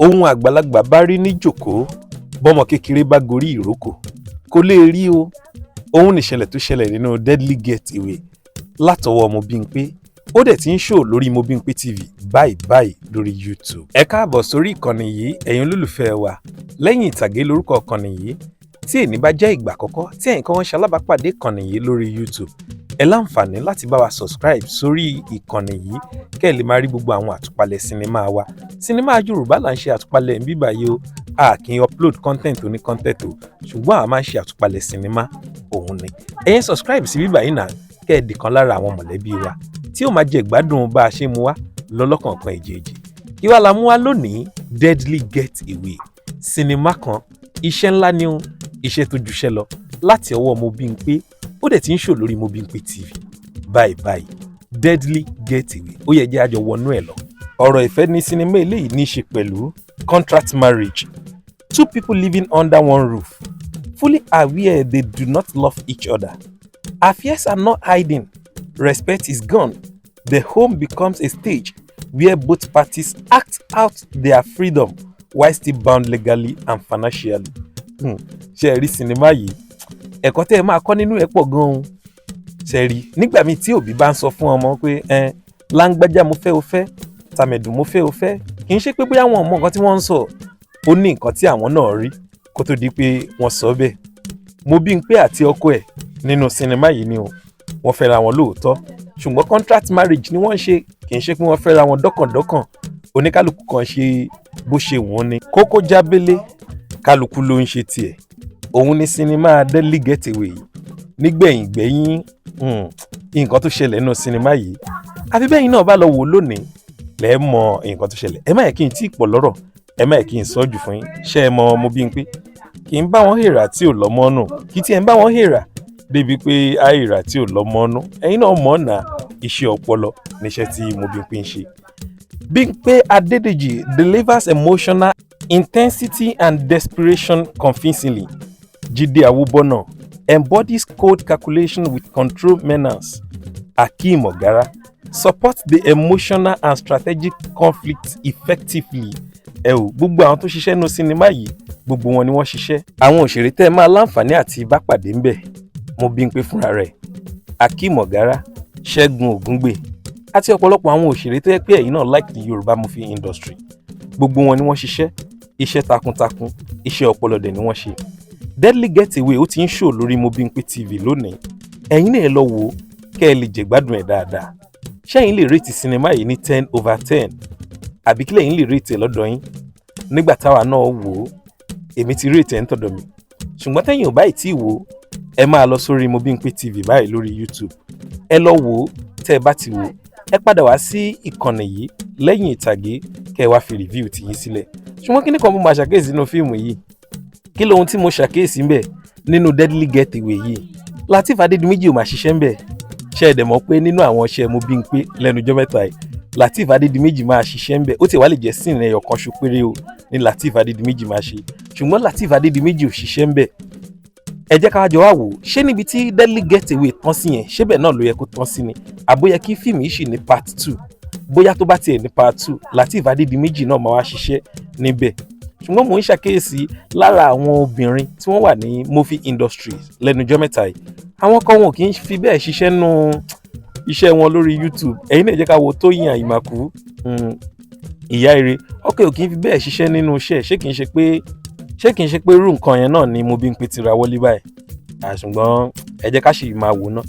Ohun àgbàlagbà bá rí níjòkó, bọ́mọ kékeré bá gorí ìrókò, kò lè rí o. Òun nìṣẹ̀lẹ̀ tó ṣẹlẹ̀ nínú Deadly Getaway látọwọ́ Mobímpé. Ó dẹ̀ ti ń show lórí Mobímpé TV báyìí báyìí lórí YouTube. Ẹ káàbọ̀ sórí ìkànnì yìí, ẹ̀yin olólùfẹ́ wa. Lẹ́yìn Ìtàgé lórúkọ ìkànnì yìí. Tí èní bá jẹ́ ìgbà àkọ́kọ́ tí ẹ̀yin kan ń ṣalábàápàdé ìkànnì yìí lórí YouTube, ẹ láǹfààní láti bá wa subscribe sórí ìkànnì yìí, kẹ́ ẹ lè máa rí gbogbo àwọn àtúpalẹ̀ sinimá wa. Sinimá Yorùbá là ń ṣe àtúpalẹ̀ ń bíbà yìí o. A kì í upload content oní content o, ṣùgbọ́n a máa ń ṣe àtúpalẹ̀ sinimá òun ni. Ẹ̀yin subscribe sí bíbà yìí náà, kẹ́ ẹ dìkan lára àwọn mọ̀lẹ́bí wa tí ó máa jẹ ìgbádùn bá a ṣe mú wá lọ́lọ́kọ̀ọ̀kan èjèèjì. Kí wá la mú wá lónìí? Deadly Getaway, sinimá kan, iṣẹ́ ńlá ni ó, iṣẹ́ tó juṣẹ́ lọ láti ọwọ́ Mobímpé. Ó dẹ̀ ti ń show lórí Mobímpé TV báyìí báyìí. Deadly Getaway, ó yẹ jẹ́ àjọ wọnú ẹ̀ lọ. Ọ̀rọ̀ ìfẹ́ ní sinimá eléyìí ní í ṣe pẹ̀lú contract marriage, two people living under one roof, fully aware they do not love each other. Affairs are not hiding, respect is gone. The home becomes a stage where both parties act out their freedom while still bound legally and financially. Ṣe ẹ rí sinimá yìí, ẹ̀kọ́ tẹ́ ẹ máa kọ́ nínú ẹ̀ pọ̀ gan-an. Ṣe rí nígbà míì tí òbí bá ń sọ fún ọmọ pé ẹ láńgbájá mo fẹ́ o fẹ́, tàmẹ̀dù mo fẹ́ o fẹ́, kì í ṣe pé bóyá wọn ò mọ nǹkan tí wọ́n ń sọ. Ó ní nǹkan tí àwọn náà rí kó tó di pé wọ́n sọ bẹ́ẹ̀. Mobímpé àti ọkọ ẹ̀ nínú sinimá yìí ni o, wọ́n fẹ́ra wọn lóòótọ́, ṣùgbọ́n contract marriage ni wọ́n ń ṣe. Kì í ṣe pé wọ́n fẹ́ra wọn dọ́kàndọ́kàn. Oníkálukú kan ṣe bó ṣe wọ́n ni, kókó jábélé, kálukú ló ń ṣe tiẹ̀. Òun ni sinimá Deadly Getaway yìí. Nígbẹ̀yìn gbẹ̀yìn, nǹkan tó ṣẹlẹ̀ nínú sinimá yìí, àfi bẹ́yìn náà bá lọ wò lónìí lẹ́ẹ̀ mọ nǹkan tó ṣẹlẹ̀. Ẹ má yẹ kí n tí ì pọ̀ lọ́rọ̀, ẹ má yẹ kí n sọ jù fún yín. Ṣé ẹ mọ Mobímpé kì í bá wọn hèrà tí ò lọ́mọ́ nù, kì í tiẹ̀ ń bá wọn hèrà débi pé àìrà tí ò lọ́mọ́ nù. Ẹ̀yin náà mọ̀ ọ́nà iṣẹ́ ọpọlọ níṣẹ́ tí Mobímpé ń ṣe. Bímpé Adédèjì delivers emotional intensity and desperation convincingly. Jídé Awóbọ́nà embodies cold calculation with controlled menace. Akeem Ogara supports the emotional and strategic conflict effectively. Ẹ ò gbogbo àwọn tó ṣiṣẹ́ nínú sinimá yìí, gbogbo wọn ni wọ́n ṣiṣẹ́. Àwọn òṣèré tẹ́ ẹ máa láǹfààní àti bá pàdé ń bẹ̀: Mobímpé fúnra rẹ̀, Akeem Ogara, Ṣẹ́gun Ògúngbè àti ọ̀pọ̀lọpọ̀ àwọn òṣèré tó yẹ pé ẹ̀yin náà like the Yorùbá movie industry. Gbogbo wọn ni wọ́n ṣiṣẹ́ iṣẹ́ takuntakun, iṣẹ́ ọpọlọ dẹ̀ ni wọ́n ṣe. Deadly Getaway, ó ti ń show lórí Mobímpé TV lónìí. Ẹ̀yin náà ẹ lọ wò ó, kẹ́ ẹ lè jẹ̀gbádùn ẹ̀ dáadáa. Ṣẹ́yìn lè rate sinimá yìí ní 10/10, àbí kílẹ̀ yín lè rate ẹ̀ lọ́dọ̀ yín? Nígbà táwa náà wò ó, èmi ti rate ẹ̀ ń tọ̀dọ̀ mi, ṣùgbọ́n tẹ́yìn ò báyìí tí ì wò ó, ẹ máa lọ sórí Mobímpé TV báyìí lórí YouTube, ẹ lọ wò ó. Tẹ́ ẹ bá ti wò ó, ẹ padà wá sí ìkànnì yìí Lẹ́yìn Ìtàgé, kẹ́ ẹ wá fi review tìyín sílẹ̀. Ṣùgbọ́n kí ni kan mo máa ṣàkíyèsí nínú fíìmù yìí? Kí lohun tí mo ṣàkíyèsí ń bẹ̀ nínú Deadly Getaway yìí? Lateef Adédìméjì ò máa ṣiṣẹ́ ń bẹ̀. Ṣe é dẹ̀ mọ̀ pé nínú àwọn iṣẹ́ Mobímpé lẹ́nu ọjọ́ mẹ́ta yìí, Lateef Adédìméjì máa ṣiṣẹ́ ń bẹ̀? Ó ti wá lè jẹ́ scene ẹyọ kan ṣo péré o ní Lateef Adédìméjì máa ṣe, ṣùgbọ́n Lateef Adédìméjì ò ṣiṣẹ́ ń bẹ̀. Ẹ jẹ́ ká jọ wá wò ó, ṣé níbi tí Deadly Getaway tán sí yẹn, ṣé bẹ́ẹ̀ náà ló yẹ kó tán sí ni, àbó yẹ kí fíìmù yìí ṣì ní part two? Bóyá tó bá tiẹ̀ ní part two, Lateef Adédìméjì náà máa wá ṣiṣẹ́ níbẹ̀. Ṣùgbọ́n mò ń ṣàkíyèsí lára àwọn obìnrin tí wọ́n wà ní movie industry lẹ́nu ọjọ́ mẹ́ta yìí, àwọn kan wọn kì í fi bẹ́ẹ̀ ṣiṣẹ́ nú iṣẹ́ wọn lórí YouTube. Ẹ̀yin náà jẹ́ ká wo Tóyìn Àyìmàkù, ìyá eré ọkọ ò kì í fi bẹ́ẹ̀ ṣiṣẹ́ nínú iṣẹ́. Ṣé kì í ṣe pé irú nǹkan yẹn náà ni Mobímpé ti ra wọlé báyìí? Ṣùgbọ́n ẹ jẹ́ ká ṣì máa wò ná.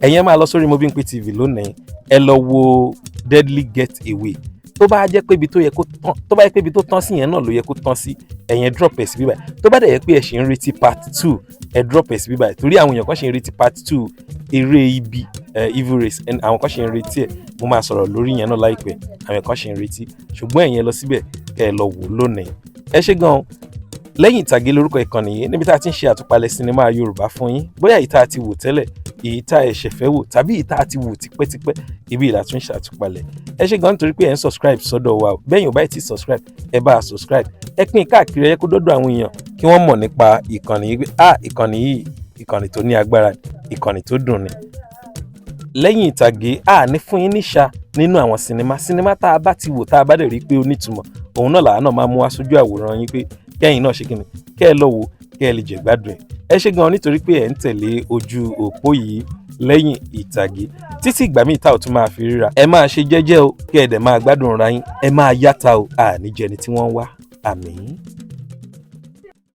Ẹ̀yin ẹ máa lọ sórí Mobímpé TV lónìí, ẹ lọ wo Deadly Getaway. Tó bá jẹ́ pé ibi tó yẹ kó tán, tó bá jẹ́ pé ibi tó tán sí yẹn náà ló yẹ kó tán sí, ẹ̀yin ẹ drop ẹ̀ sí bíbáyìí. Tó bá dẹ̀ yẹ pé ẹ ṣì ń retí part two, ẹ drop ẹ̀ sí bíbáyìí, torí àwọn èèyàn kan ṣì ń retí part two eré ibi Evil Race. Àwọn kan ṣì ń retí ẹ̀. Mo máa sọ̀rọ̀ lórí yẹn náà láìpẹ́. Àwọn kan ṣì ń retí, ṣùgbọ́n ẹ̀yin ẹ lọ síbẹ̀ kẹ́ ẹ lọ wò lónìí. Ẹ ṣé gan-an. Lẹ́yìn Ìtàgé lórúkọ ìkànnì yìí, níbi tá a ti ń ṣe àtúpalẹ̀ sinimá Yorùbá fún yín, bóyá èyí tá a ti wò tẹ́lẹ̀, èyí tá a ṣẹ̀ṣẹ̀ fẹ́ wò, tàbí èyí tá a ti wò tipẹ́tipẹ́, ibi ìlà tún ṣe àtúpalẹ̀. Ẹ ṣé gan nítorí pé ẹ̀ ń subscribe sọ́dọ̀ wa. Bẹ́ẹ̀ yóò báyìí ti subscribe, ẹ bá a subscribe, ẹ pín káàkiri, ẹ kó dọ́dọ̀ àwọn èèyàn kí wọ́n mọ̀ nípa ìkànnì yìí pé ah, ìkànnì yìí, ìkànnì tó ní agbára, ìkànnì tó dùn ni. Lẹ́yìn Ìtàgé, a ní fún yín níṣà nínú àwọn sinimá tá a bá ti wò, tá a bá dẹ̀ rí pé ó nítumọ̀. Òun náà làá náà máa mú wá sójú àwòrán yín pé kẹ́yìn náà ṣe kíni, kẹ́ ẹ lọ wò, kẹ́ ẹ lè jẹ̀gbádùn ẹ̀. Ẹ ṣé gan nítorí pé ẹ̀ ń tẹ̀lé ojú òpó yìí lẹ́yìn ìtàgé. Títí ìgbà míì tá ò tún máa fi ríra, ẹ máa ṣe jẹ́jẹ́ o, kẹ́ ẹ dẹ̀ máa gbádùn ra yín. Ẹ máa yáta o, àníjẹni tí wọ́n ń wá. Àmín.